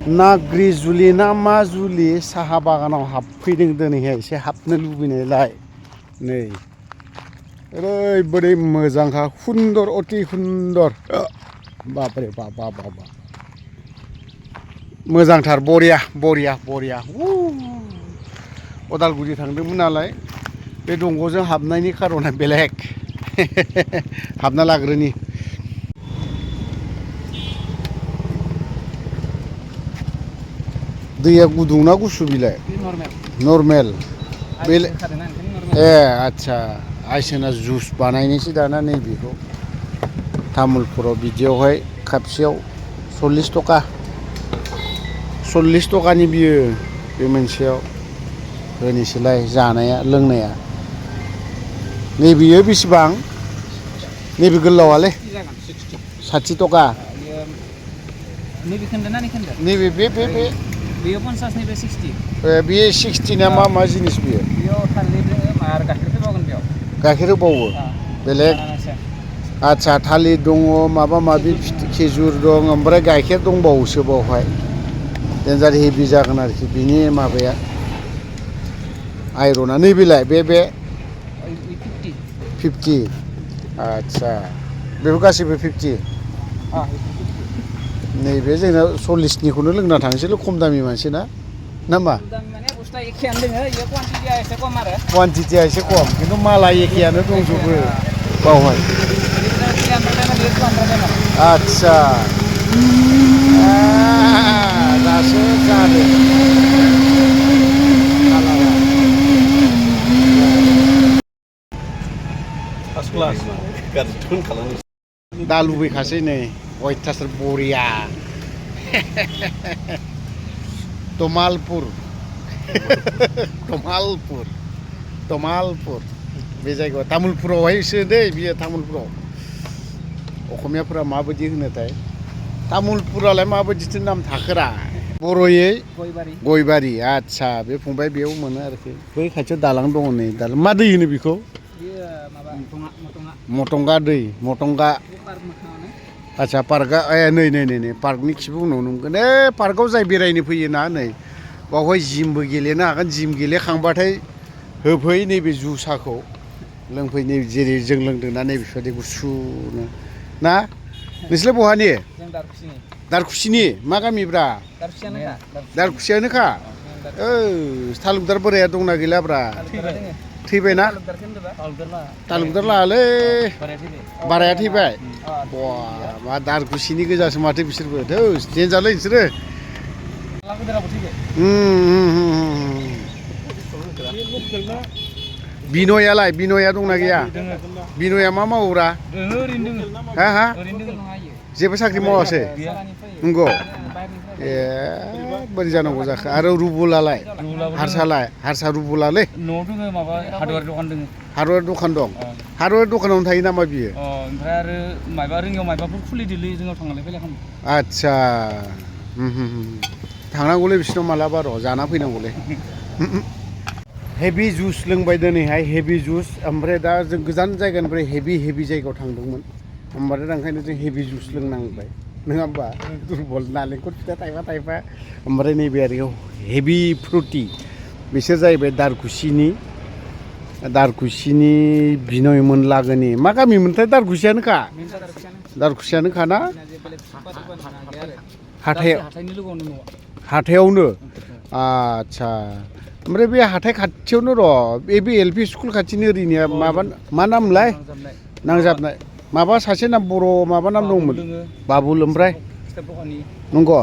नाग्रि जुलि ना मा जुलि साहा बागानाव हाबफैदों दिनैहाय एसे हाबनो लुबैनायलाय नै ओरैबायदि मोजांखा सुन्दर अति सुन्दर बापरे बाप बाप बाप मोजांथार बरिया बरिया बरिया उदालगुरि थांदोंमोन नालाय बे दंग'जों हाबनायनि खारना बेलेग हाबना लाग्रोनि दैया गुदुं ना गुसु बिलाय नर्मेल ए आच्छा आइसोना जुस बानायनोसै दाना नैबेखौ तामुलपुराव बिदियावहाय कापसेयाव 40 टका 40 टकानि बियो बे मोनसेयाव होनोसैलाय जानाया लोंनाया नैबेयो बेसेबां नैबे गोलावालाय 60 टका नैबे बे बेयो 50 निफ्राय 60 बेयो 60 ना मा जिनिस बियो बेयाव थालिर दोङो आरो गाइखेर होबावगोन बेयाव गाइखेर होबावो बेलेग आच्छा थालिर दङ माबा माबि खेजुर दं ओमफ्राय गाइखेर दंबावोसो बावहाय डेन्जार हेभि जागोन आरोखि बिनि माबाया आइरना नैबेलाय बे 50 आच्छा बेफोर गासैबो 50 नैबे जोंना 40निखौनो लोंना थांसैल' खम दामि मानसि ना मा क्वान्टिटिया एसे खम खिन्थु माला एखेयानो दंजोबो बावहाय आच्छा दासो जादों दा लुबैखासै नै अयथासार बरिया तमालपुर बे जायगायाव तामुलपुरावहायसो दै बियो तामुलपुराव असमियाफोरा माबायदि होनोथाय तामुलपुरालाय माबायदिथो नाम थाखोरा बर'यै गयबारि आच्छा बे फंबाय बेयाव मोनो आरोखि बै खाथियाव दालां दङ नै दालां मा दै होनो बेखौ मटंगा दै मटंगा आच्छा पार्कआ नै पार्कनि खिबु उनाव नंगोन पार्कआव जाय बेरायनो फैयोना नै बावहाय जिमबो गेलेनो हागोन जिम गेलेखांबाथाय होफै नैबे जुसाखौ लोंफै नै जेरै जों लोंदोंना नैबेफोरबायदि गुसुनो ना नोंसोरलाय बहानि दारखुसिनि मा गामिब्रा दारखुसियानोखा तालुकदार बोराया दंना गैलाब्रा थैबायना तालुकदार लालै बाराया थैबाय मा दारखुसिनि गोजासो माथो बिसोरबो देनजारलै नोंसोरो बिनया दंना गैया बिनया मा मावोब्रा हा जेबो साख्रि मावासै नंगौ बोरै जानांगौ जाखो आरो रुबुलालाय हारसा रुबुलालै हार्डवेर दखान दं हार्डवेर दखानावनो थायो नामा बियो ओमफ्राय आरो माबा रोङियाव माबाफोर खुलिदोलै जोंनाव थांलाय फैलाय खालामो आच्छा थांनांगौलै बिसिनाव मालाबा र' जाना फैनांगौलै हेभि जुस लोंबाय दिनैहाय हेभि जुस ओमफ्राय दा जों गोजान जायगानिफ्राय हेभि जायगायाव थांदोंमोन होमबाथाय दा ओंखायनो जों हेभि जुस लोंनांबाय नङा होमबा दुरबल नालेंखर फिथा थाइफा ओमफ्राय नैबे आरो हेभि फ्रुटि बिसोर जाहैबाय दारखुसिनि बिनयमोन लागोनि मा गामिमोनथाय दारखुसियानोखा ना हाथायावनो आच्छा ओमफ्राय बे हाथाय खाथियावनो र' बे एल पि स्कुल खाथिनि ओरैनिया माबा मा नामलाय नांजाबनाय माबा सासे नाम बर' माबा नाम दंमोन बाबुल ओमफ्राय नंगौ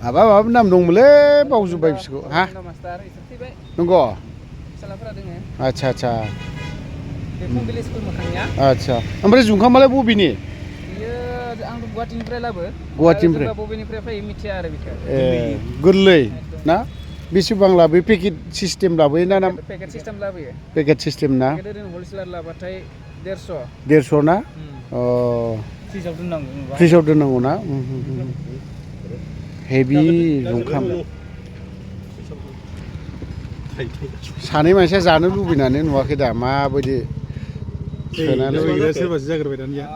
माबा नाम दंमोनलै बावजोब्बाय बिसोरखौ हा नंगौ आच्छा आच्छा ओमफ्राय जुंखामालाय बबेनि गुवाहाटीनिफ्राय बबेनिफ्राय फैयो मिथिया आरो बेखौ गोरलै ना बेसेबां लाबोयो पेकेट सिस्टेम लाबोयो ना पेकेट सिस्टेम ना हलसेलार लाबाथाय 150 ना फ्रिजआव दोननांगौ ना हेभि जुंखाम सानै मानसिया जानो लुबैनानै नुवाखै दा माबायदि सोनानै सोरबासो जाग्रोबाय दानिया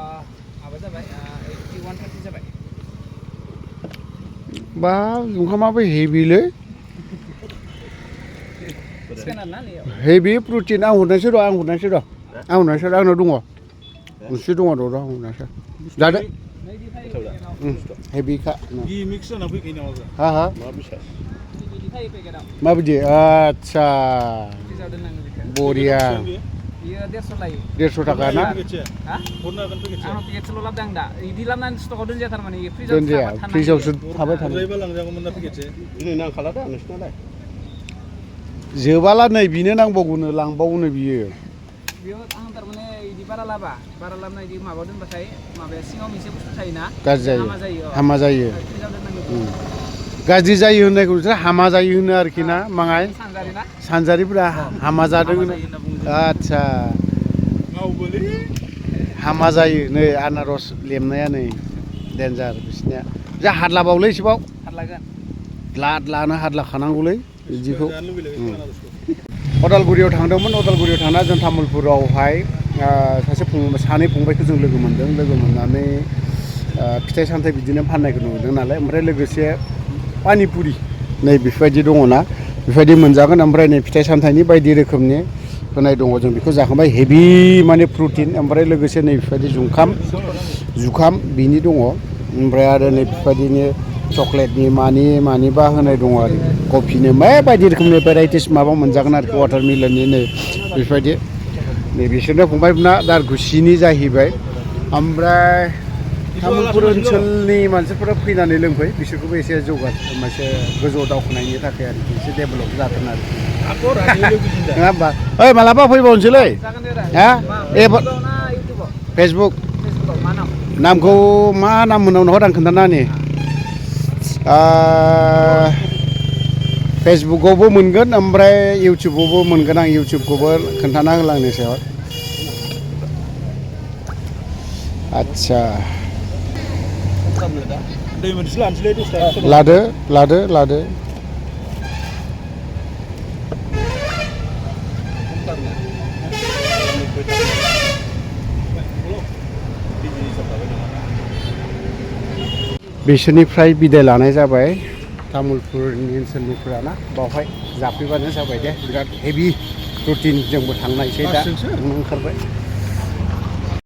बा जुखामाबो हेभिलै हेभि प्रटिन आं हरनायसै र' आंनाव दङ मोनसे दङ र' आं हरनायसै जादो हेभिखा मिक्स जाना फैखायो नामा हा हा मा बेसाद माबायदि आदसा बरिया Iya 150 lagi. 150 थाखा ना Hah? हरनो हागोन पेकेटसे Anu tiket लाबदों आं दा इदि लाबनानै स्टकआव दोनजाया थारमाने दोनजाया फ्रिजावसो थाबाय थानाय बुरजायबा लांजागौमोन ना पेकेटसे दिनै नांखाला दा नोंसिनालाय जोबाला नै बिनो नांबावगौनो लांबावनो बियो बेयाव आं थारमाने इदि बारा लाबना इदि माबायाव दोनबाथाय माबाया सिङाव मोनसे बुस्थु थायोना गाज्रि हामा जायो जायो हामा जायो फ्रिजाव दोननांगौ गाज्रि जायो होननायखौ बिसोर हामा जायो होनो आरोखि ना माङाय सानजारि ना सानजारिफोरा हामा जादों हामा जायो होनना बुङो आदसा मावबोलै हामा जायो नै आनारस लेमनाया नै डेन्जार बिसनिया जा हादलाबावलै एसेबाव हारलागोन लानो हादलाखानांगौलै बिदिखौ जानो लुबैलायबाय आनारसखौ अदालगुरियाव थांदोंमोन अदालगुरियाव थांना जों तामुलपुरावहाय सानै फंबायखौ जों लोगो मोनदों लोगो मोननानै फिथाइ सामथाइ बिदिनो फाननायखौ नुदों नालाय ओमफ्राय लोगोसे पानिपुरि नै बेफोरबायदि दङना बेफोरबायदि मोनजागोन ओमफ्राय नै फिथाइ सामथाइनि बायदि रोखोमनि होनाय दङ जों बेखौ जाखांबाय हेभि माने प्रटिन ओमफ्राय लोगोसे नै बेफोरबायदि जुखाम बिनि दङ ओमफ्राय आरो नै बेफोरबायदिनो चक्लेटनि मानिबा होनाय दङ आरो कफिनो बायदि रोखोमनि भेराइटिस माबा मोनजागोन आरोखि वाटारमेलननि नै बेफोरबायदि नै बिसोरनो फंबायमोना दारगुसिनि जाहैबाय ओमफ्राय तामुलपुर ओनसोलनि मानसिफोरा फैनानै लोंफै बिसोरखौबो एसे मोनसे गोजौ दावखोनायनि थाखाय आरोखि एसे डेभेलप जाथों आरो नङा होमबा ओइ मालाबा फैबावनोसैलै हा फेसबुक नामखौ मा नाम होनांगौ हर आं खोन्थाना होनि फेसबुकआवबो मोनगोन ओमफ्राय इउटुबावबो मोनगोन आं इउटुबखौबो खोन्थाना होलांनोसै हर आदसा दै मोनसे लानोसैलै दसथा लादो बिसोरनिफ्राय बिदाय लानाय जाबाय तामुलपुरनि ओनसोलनिफोराना बावहाय जाफैबानो जाबाय दे बिराद हेभि प्रटिन जोंबो थांनायसै दा ओंखारबाय